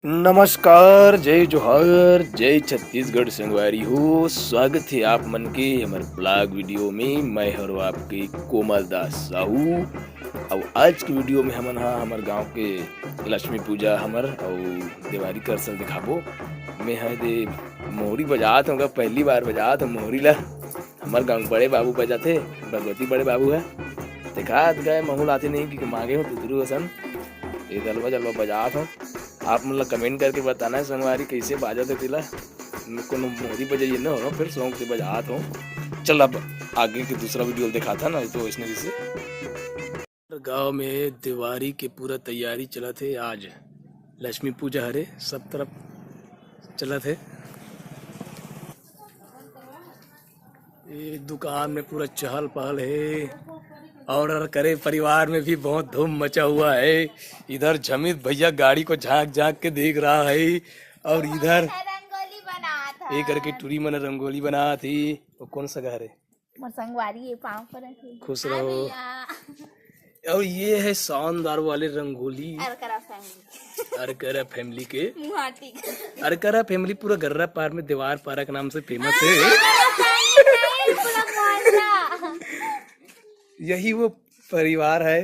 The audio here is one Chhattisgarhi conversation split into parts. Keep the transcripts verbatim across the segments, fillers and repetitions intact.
नमस्कार, जय जोहार, जय छत्तीसगढ़ संगवारी हो। स्वागत हे आप मन के हमर ब्लॉग वीडियो में। मैं हरो आपके कोमल दास साहू। अउ आज के वीडियो में हमन हा हमर गांव के लक्ष्मी पूजा हमर अउ देवारी करसल दिखाबो। मैं हा दे मोहरी बजात हूँ, पहली बार बजात हूँ मोहरी ला। हमर गांव बड़े बाबू बजाथे, भगवती बड़े बाबू है। देखा गए महूल आते नहीं कि मांगे हो तुतरू असन। ये दलवा जलवा बजात हूँ। आप मन ला कमेंट करके बताना है संगवारी कैसे बाजत हे तेला। कोनो मोहरी बजाइए ना हो, फिर शौक से बजात हो। चल अब आगे के दूसरा वीडियो दिखाता ना तो इसने जैसे। गांव में दिवारी के पूरा तैयारी चलत हे। आज लक्ष्मी पूजा हरे, सब तरफ चलत हे। ये दुकान में पूरा चहल पहल है। ऑर्डर करे परिवार में भी बहुत धूम मचा हुआ है। इधर झमित भैया गाड़ी को झांक झांक के देख रहा है और इधर रंगोली बनात ये करके है। टूरी मन रंगोली बनात ही। वो कौन सा घर है? मोर संगवारी ये पाँव पर है। खुश रहो। और ये है शानदार वाले रंगोली। अरकरा फैमिली। अरकरा फैमिली के। मुहाटी। अरकरा फैमिली पूरा गर्रा पार में दीवार पारा के नाम से फेमस है। पूरा मोहल्ला। यही वो परिवार है।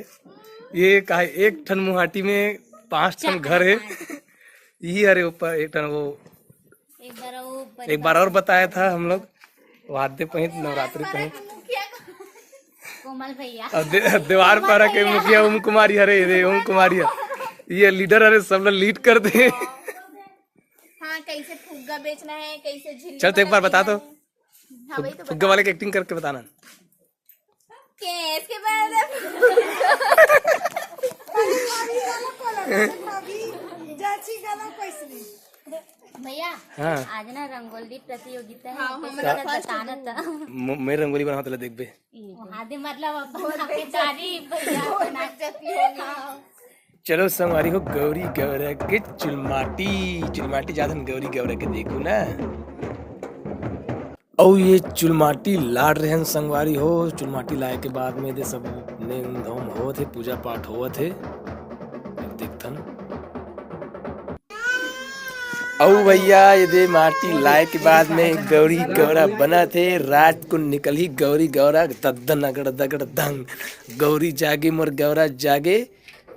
ये का एक ठन मुहाटी में पांच ठन घर है। यही अरे ऊपर एक ठन वो एक बार वो एक बार और बताया था हम लोग, वाद्य पहित नवरात्रि पहित। कोमल भैया। अब दे-, दीवार पारा के मुखिया ओम कुमारी हरे, रे ओम कुमारी है। ये लीडर हरे, सब लोग लीड कर दे। हाँ, कैसे फुग्गा बेचना है, कैसे झिल्ली चल, तो एक बार बता दो। हाँ, वही तो फुग्गा वाले की एक्टिंग करके बताना। कैसे बात है? भैया, हाँ। आज ना रंगोली प्रतियोगिता है, हाँ, कैसे हमरा करत फर्स्ट बताना दूँ। तो। म-, मैं रंगोली बनावत ला देखबे। हाँ, दे मतलब अपन आपके चारी भैया बना। चलो संगवारी हो, गौरी गौरा के चुलमाटी, चुलमाटी जाथन गौरी गौरा के देखू ना। अउ ये चुलमाटी लाड़ रहन संगवारी हो, चुलमाटी लाए के बाद में दे सब नेम धोम होवत हे, पूजा पाठ होवत हे। देखथन। अउ भैया, ये दे माटी लाए के बाद में गौरी गौरा बनत हे। रात को निकलही गौरी गौरा, दद्दन अगड़ दगड़ दंग। गौरी जागे मोर गौरा जागे।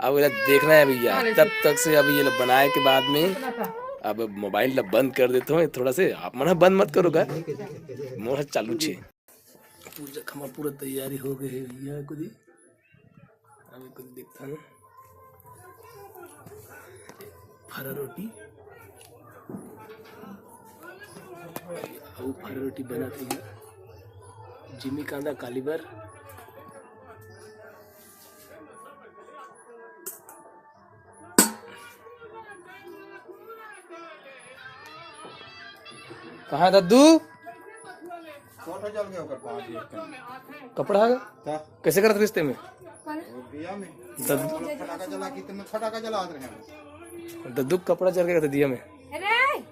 अब एला देखना है भैया, तब तक से अब ये ला बनाए के बाद में अब मोबाइल ला बंद कर देता हूँ थोड़ा से। आप मन ह बंद मत करो गा, मोर ह चालू छे। पूजा खमा पूरा तैयारी हो गई है भैया। कुछ अभी कुछ देखता हूँ। फरा रोटी, अउ फरा रोटी बना थी जिमी कांदा कालीबर। कहाँ है दद्दू? फोटो जल गया ओकर पाँच मिनट में। कपड़ा है? का? कैसे करत रिश्ते में? वो दिया में। दद्दू। फटाका जला, कितने फटाका जला रहे हैं। दद्दू कपड़ा जल गया था दिया में। अरे!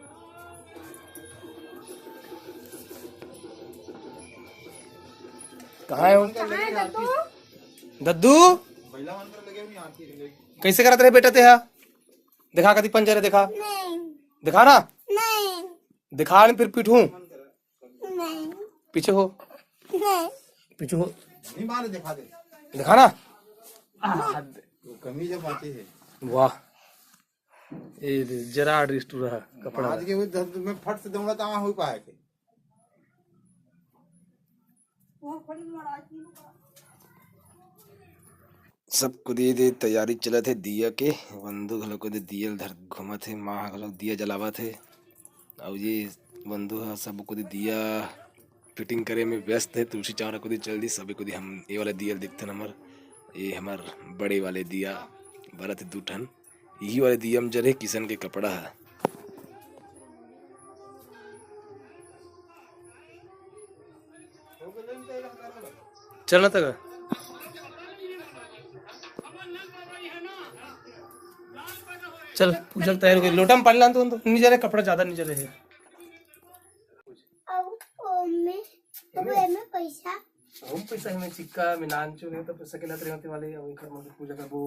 कहाँ है वो? कहाँ है दद्दू? दद्दू? कैसे करत रहे बेटा ते हा? दिखा कति पंजर है, दिखा। नहीं। दिखा ना। नहीं। दिखा नहीं, फिर पीटू। नहीं। पीछे हो। नहीं। पीछे हो। नहीं मारे, दिखा दे। दिखा ना। वो कमीज है, बाकी है। वाह। ये जरा dry रहा कपड़ा। आज के वो दस में फट से दौड़ा तो हो पाए के। सब कुदी दे तैयारी चलत हे दिया के। वंदू घलो कुदी दिया ल धर घूमत हे, माँ घलो दिया जलावत हे। अउ ये वंदू ह सब कुदी दिया फिटिंग करे में व्यस्त हे। तुलसी चावरा कुदी चल दी, सबे कुदी हम ये वाला दिया ल देखथन। हमर ये हमर बड़े वाले दिया बरत हे दू ठन। इही वाले दिया म जरे किशन के कपड़ा ह। चल ना तक। चल, पूजा के तैयारी हो गई। लोटा में पानी लान तो, तो नहीं जा रहे, कपड़ा ज्यादा नहीं जा रहे। अब ओमे, अब एमे पैसा। हम पैसा हमें सिक्का में नान चो नहीं तो पैसा के लत रहते वाले, अब एक बार पूजा करबो।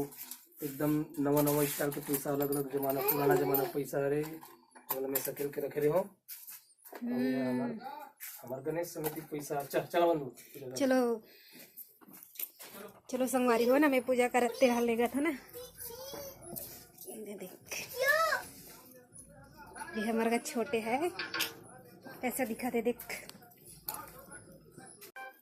एकदम नवा नवा स्टाइल के पैसा, अलग अलग जमाना, पुराना जमाना के पैसा हरे, ओला मैं सकेल के रखे रहे हो। अउ ये हमर, हमर गणेश समिति के पैसा। चल, चला बंधु। चलो, चलो संगवारी हो ना, मैं पूजा करत तेरा लेगत हो ना। ये देख, ये हमर का छोटे है, कैसा दिखा दे देख।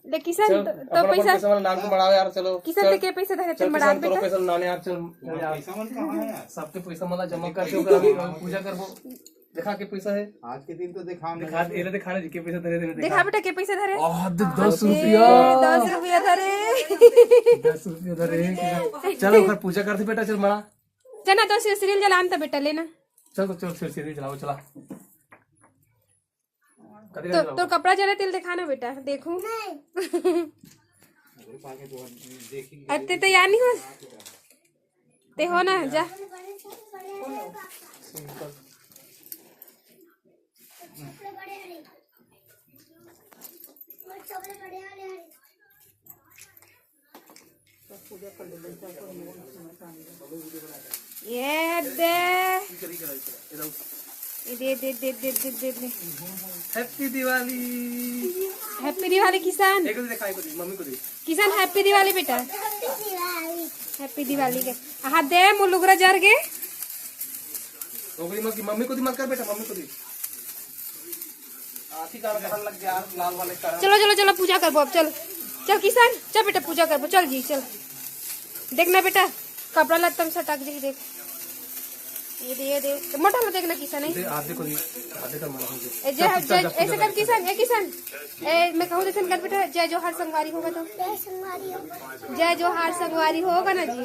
ले किशन, चल, तो, तो अपन, अपन पैसा, पैसा वाला नाम को बढ़ाओ यार, चलो। किशन, चल, ते के पैसा धरे चल, ते मड़ान किशन, तोरो बेटा। पैसा लाने यार, चल। पैसा मन कहाँ है यार? सबके पैसा मला जमा करके ओकर अभी पूजा करबो। देखा के पैसा है। आज के दिन तो देखा दिखा, नहीं। एले दिखा ना जी, के पैसा धरे, धरे देखा। देखा बेटा, के पैसा धरे। आह, देख, दस ए, रुपया। दस रुपया धरे। दस रुपया धरे, किशन। चल, ओकर पूजा करते बेटा, चल मड़ा। चल ना, तो सिर-, सीरियल जलान तो बेटा, लेना। चल, तो चल, सिर-, सीरियल जलाओ, चला। कथी तो, कथी तो कपड़ा जरा तेल दिखाना बेटा, देखूं। अरे, ते तैयार नहीं हो? ते हो ना, जा। ये दे। ये दे, दे, दे, दे, दे, दे, दे। Happy Diwali। Happy Diwali Kishan. एक दे, दिखा, एक दे, मम्मी को दे। किशन, Happy Diwali बेटा। Happy Diwali। Happy Diwali के। हाथ दे, मुँह लुगरा जर गे। हो गई, मम्मी, मम्मी को दी, मत कर बेटा, मम्मी को दी। आँखी का कारण लग गया, लाल वाले कारण। चलो, चलो, चलो, पूजा करबो अब, चल। चल किशन, चल बेटा, पूजा करबो, चल जी, चल। देखना बेटा, कपड़ा लत्ता में सटक जाही, देख। ये दे, ये दे। मोटा लो देखना किशन है। दे, हाथ देखो जी, हाथ देखो, मना हो गया। ए, जय, चल, चल, जय, चल, ऐसे चल, कर चल। किशन, ए किशन। ए, मैं कहूँ तो कर बेटा, जय जोहार संगवारी होगा तो। जय जोहार संगवारी होगा ना जी।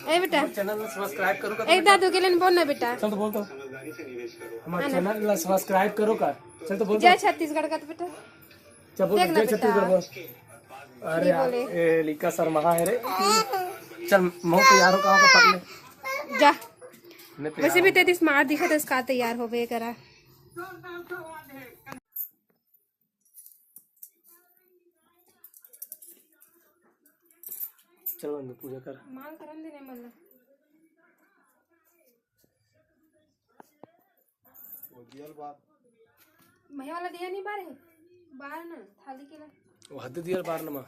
ए बेटा। Channel ला subscribe करो का एक दादू के लिए बोल ना बेटा। चल तो बोल तो। हमारे है ना? Channel ला subscribe करो का। चल तो बोल तो। जय छत्तीसगढ़ का तो बेटा। चल बोल, देख ना जय बेटा। छत्तीसगढ़ बोल। अरे नहीं यार, बोले। ए, लिका शर्मा है रे। चल, मैं तैयार हो, कहाँ का पकड़ ले। जा। मैं तैयार वैसे भी हूँ। तेतीस मार दिखा तो इसका तैयार हो गए करा। चलो अंदर पूजा कर। माल करन देने मन ला। वो दियल बात। महे वाला दिया नहीं बारे? बार ना, थाली के ला। वो हद दियल बार ना माँ।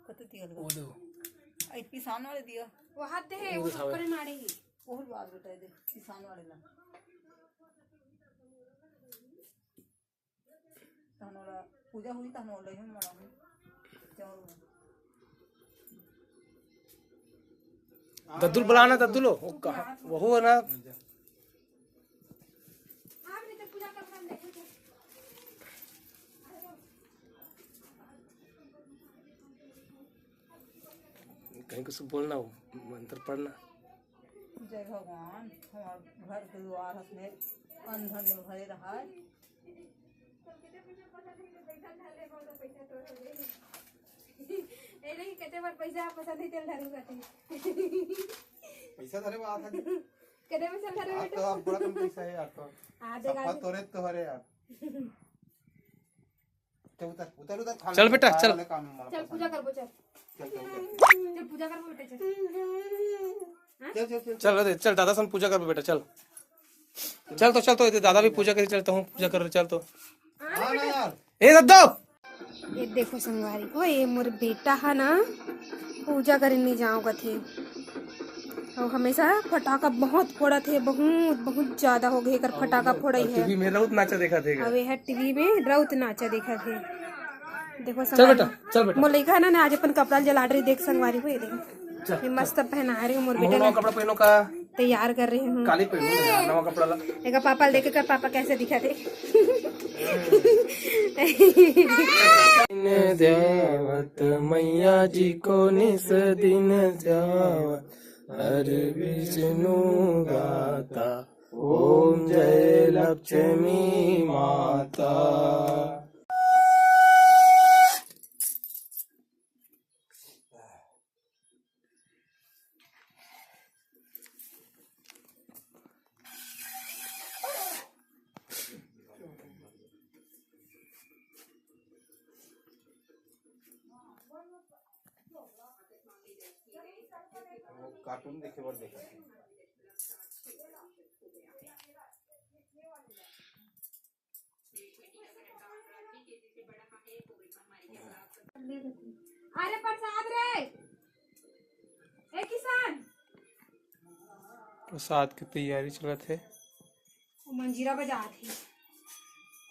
कत दियल बा? वो दो। आई पिसान वाले दिया। वो हाथ दे है, वो वो उठावे। ऊपर मारे ही। बहुत बात बताए दे, पिसान वाले ला। तहन ओला पूजा हुई, तहन ओला ही मनाहूँ। चावल में। दद्दुल बुला ना, दद्दुल हो। वो कहाँ? वो हो ना। कहीं कुछ बोलना हो, मंत्र पढ़ना। जय भगवान, हमार घर के दुआर हसने अन्न धन में भरे रहा। ए नहीं, कते बार पैसा पसंद है, तेल धरू कते। पैसा धरे बात है। कते पैसा धरे आज बेटा? तो आप बड़ा कम पैसा है यार, तो हाँ, देख सफा आज तोरे तो हरे यार। चल उतर, उतर, उतर, खाना चल बेटा, खा, चल। ले काम में हमारा चल, पसंद पूजा है। करबो, चल। चल, चल, उतर। चल, पूजा करबो बेटा, चल। चल, चल, चल, चल। चल, अरे, चल, दादा सन पूजा करबो बेटा, चल। चल तो, चल तो, ये दादा भी पूजा करे, चल तो हूँ पूजा कर, चल तो। हाँ ना यार। ए दद्दो। ये देखो संगवारी हो, ये मोर बेटा है ना, पूजा करे नहीं जाओ कथे। अउ हमेशा फटाका बहुत फोड़त हे, बहुत, बहुत ज्यादा हो गए एकर फटाका फोड़ई हे। टीवी में राउत नाचा देखत हे। अब ये टीवी में राउत नाचा देखत हे। देखो चल बेटा, संगवारी। चल बेटा। मोर लइका है ना, ना आज अपन कपड़ा जला रही, देख संगवारी हो, ये देखो। चल, ये मस्त पहना रही हूँ मोर बेटा नवा ला। कपड़ा पहनो का? तैयार कर रही हूँ। काली पहनो ना यार, नवा कपड़ा ला। एका पापा ला देखे कर, पापा कैसे दिखा थे। दिन ध्यावत मैया जी को निस दिन ध्यावत हर विष्णु गाता। ओम जय लक्ष्मी माता। कार्टून देखे बर देखा। अरे प्रसाद रे, ए किसान। प्रसाद के तैयारी चलत हे। वो मंजीरा बजात हे।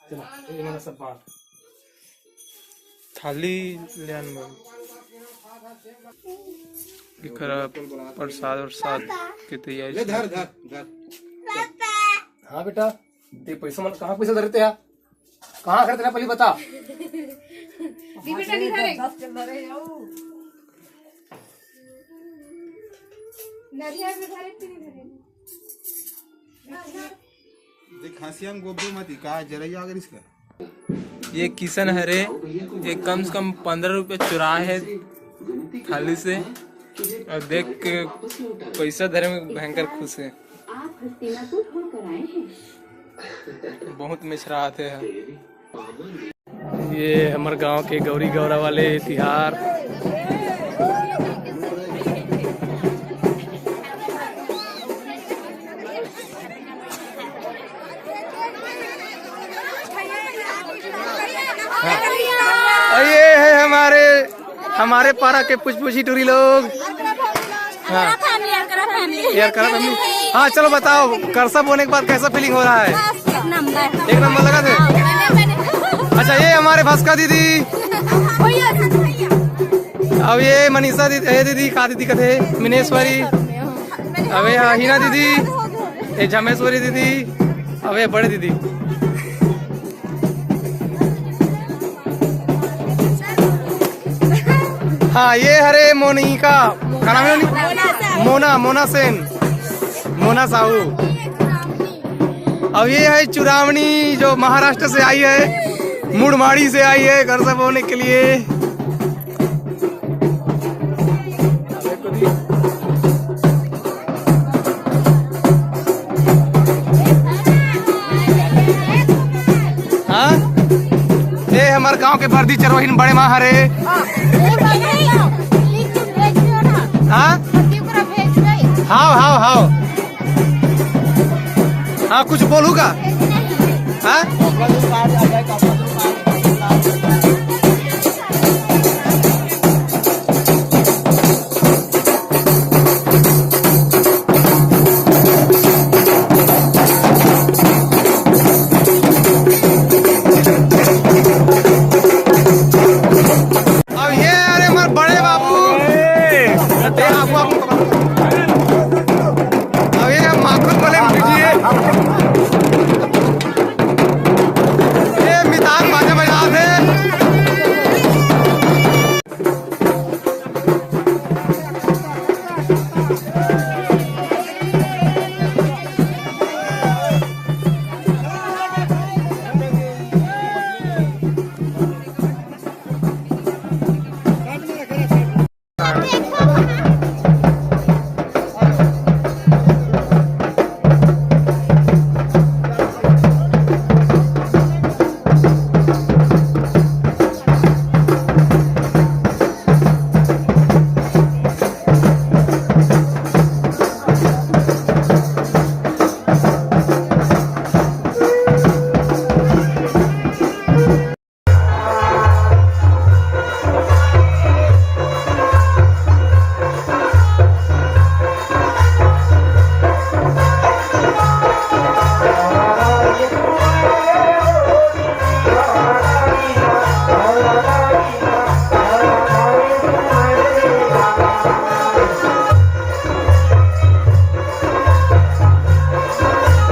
चला, ये वाला सब बांट। थाली ले आन बर। एकरा प्रसाद, प्रसाद के तैयारी ले, धर, चलत हे। धर, धर। हाँ बेटा, ते पैसा मन कहाँ पैसा धरते हैं? कहाँ खरीदना पहले बता। दी बेटा, नहीं धरे। दस के धरे जाऊ। नरिया में धरे कि नहीं धरे? देख, हंसिया में गोबे मती का जरैया अगर इसका। ये किशन हरे, ये कम से कम पंद्रह रुपये चुरा है थाली से, और देख के पैसा धरे में भयंकर खुश है। आप हस्तिनापुर होकर आए हैं। बहुत मिछरात हे। ये हमर गांव के गौरी गौरा वाले तिहार। और ये है हमारे, हमारे पारा के पुचपुची टूरी लोग। हाँ। यार, करा family। हाँ, चलो बताओ, करसा बोने के बाद कैसा फीलिंग हो रहा है? एक नंबर। एक नंबर लगा थे? अच्छा, ये हमारे भस्का दीदी। अब ये मनीषा दीदी, ए दीदी, का दीदी कथे? मिनेश्वरी। अब ये हिना दीदी, ये जमेश्वरी दीदी, अब ये बड़े दीदी। हाँ, ये हरे मोनिका, का नाम है उनकी? मोना, मोना सेन, मोना साहू। अब ये है चुरावनी, जो महाराष्ट्र से आई है, मुड़माड़ी से आई है करसा बोने के लिए। हाँ, ये हमारे गांव के बर्दी चरवाहिन बड़े माँ हरे। हाँ। हाव, हाव, हाव। हाँ, कुछ बोलू का? हाँ? अब ये, अरे, हमारे बड़े बाबू। ए, आगू, आगू। अब ये माखन वाले में बिजी है। ये मितान बाजा बजा दे।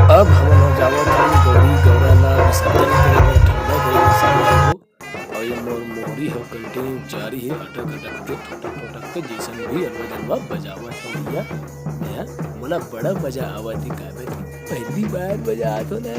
अब हमन ह जावत हन गौरी गौरा ला विसर्जन करे बर, ठंडा करे बर सामान हो। अउ ये मोर मोहरी ह continue जारी हे, अटक अटक के, फटक फटक के, जइसन भी अरबा दरबा बजावत हे भैया। नया मोला बड़ा मजा आवत हे, काबर कि पहली बार बजात हो ना।